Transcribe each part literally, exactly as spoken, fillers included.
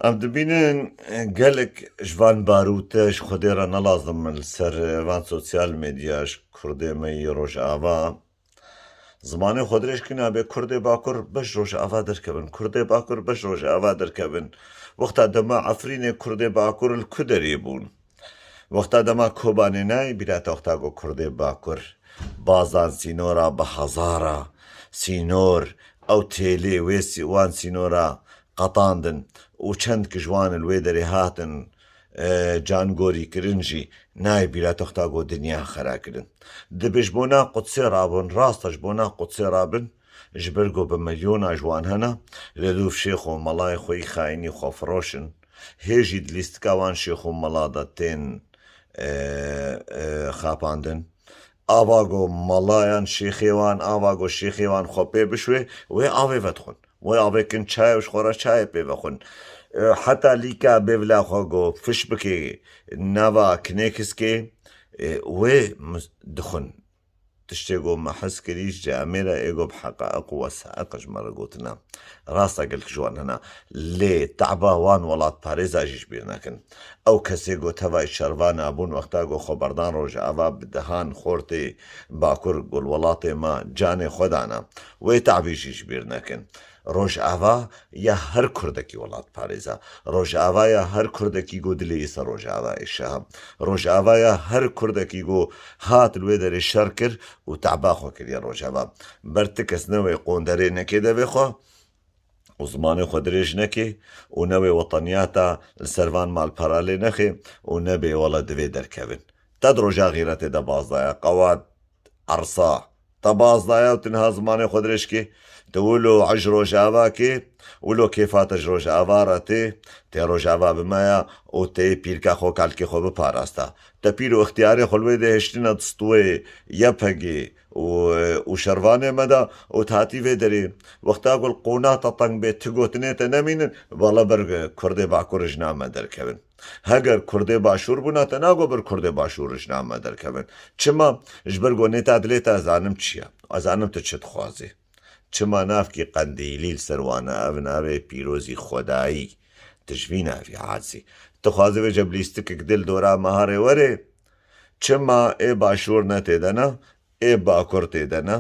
Em dibînin gelek ji van barûte ji Xwedê re nelazim in li ser van sosyal medya ji Kurdê me yê Rojava. Zimanê xwe dirêj kir, nabê Kurdê Bakur beş Rojava derkevin. Kurdê Bakur beş Rojava derkevin. Wexta dema Efrînê Kurdê Bakur li ku derê bûn? Wexta dema Kobanê nayê bîra te wexta ku Kurdê Bakur bazan sînora bi hezara sînor, ew têlê wê sî-, wan sînora qetandin û çend ki ji wan li wê derê hatin, e, cangorî kirin jî nayê bîra te wexta ku dinya xera kirin. Dibê ji bona Qudsê rabin, rast e ji bona Qudsê rabin, ji ber ku bi milyona ji wan hene, lê dûv şêx û melayê xwe yî xayînî xwe firoşin, hê jî di lîstika wan şêx û mela de tên, e, e, xapandin. Ava ku melayan şêxê wan, ava ku şêxê wan xwe pê bişwê, wê avê vedixwin. Wê avê kin çayê û ji xwe re çayê pê vexwin. E, heta lîka bêvila xwe ku fiş bikê nava kinêkiskê, e, wê mis-, dixwin. Tiştê ku me hez kirî ji cemê re ê ku bi heqaiq û wesaîq ji me re gotina. Rast e gelek ji wan hene. Lê teba wan welatparêza jî ji bîr nekin. Ew kesê ku tevayî şervan a bûn wexta ku xwe berdan Rojava bi dehan xortê Bakur ku li welatê me canê xwe dana. Wê tebî jî ji bîr nekin. Rojava ya her Kurdekî welatparêza. Rojava ya her Kurdekî ku dilê yê ser Rojava êşe. Rojava ya her Kurdekî ku hat li wê derê şer kir û teba xwe kiriye Rojava. Ber ti kes ne wê qonderê neke devê xwe û zimanê xwe dirêj neke û ne wê weteniyata li ser van malpera lê nexe û nebê wele divê derkevin. Te di roja xîretê de baz daye, qewat, ersa. Te baz daye û tu niha zimanê xwe dirêj kê. Tu wilo ej Rojava kê, wilo kêfa te ji Rojava re tê, tê Rojava bi me ya û tê pîrka xwe, kalkê xwe biparasta. Te pîr û ixtiyarê xwe li wê dê hiştine di stûyê Y P G û, û şervanê me de û tu hatî vê derê. Wexta ku li qûna te teng bê, ti gotinê te nemînin, bala ber Kurdê Bakur ji nav me derkevin. Heger Kurdê Başûr bûna, te nago ber Kurdê Başûr ji nav me derkevin. Çima? Ji ber ku nêta dilê te ez zanim çi ye. Ez zanim tu çi dixwazî. Çima navkî qendîlî li ser wan e, ev navê pîrozî xwedayî. Tu ji vî navî azî. Tu xwazî vê ceblîstikek dil dora meharê were. Çima ê Başûr ne tê de ne? Ê Bakur tê de ne?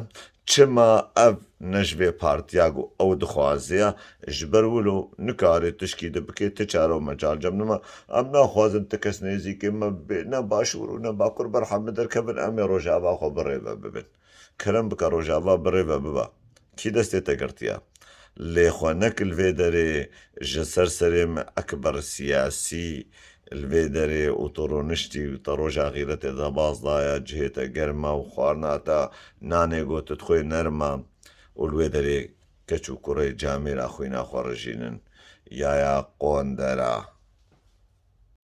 Çima ev ne ji vê partiya ku ew dixwaze ya? Ji ber wilo nikarê tişkî di bikê, ti çare û mecal cem nima. Em naxwazin ti kes nêzîkê me bê, ne Başûr û ne Bakur berhem bi derkevin, em ê Rojava xwe bi rê ve bibin. Kerem bike Rojava bi rê ve bibe. Kî destê te girtiye? Lê xwe nek li vê derê ji ser serê me ekber siyasî li vê derê û tu rûniştî û te roja xîretê de baz daye, cihê te germ e û xwarina te nanê got tu dixwê nerm e û li wê derê keç û kurê camêra xwîna xwe rijînin. Ya ya qondera.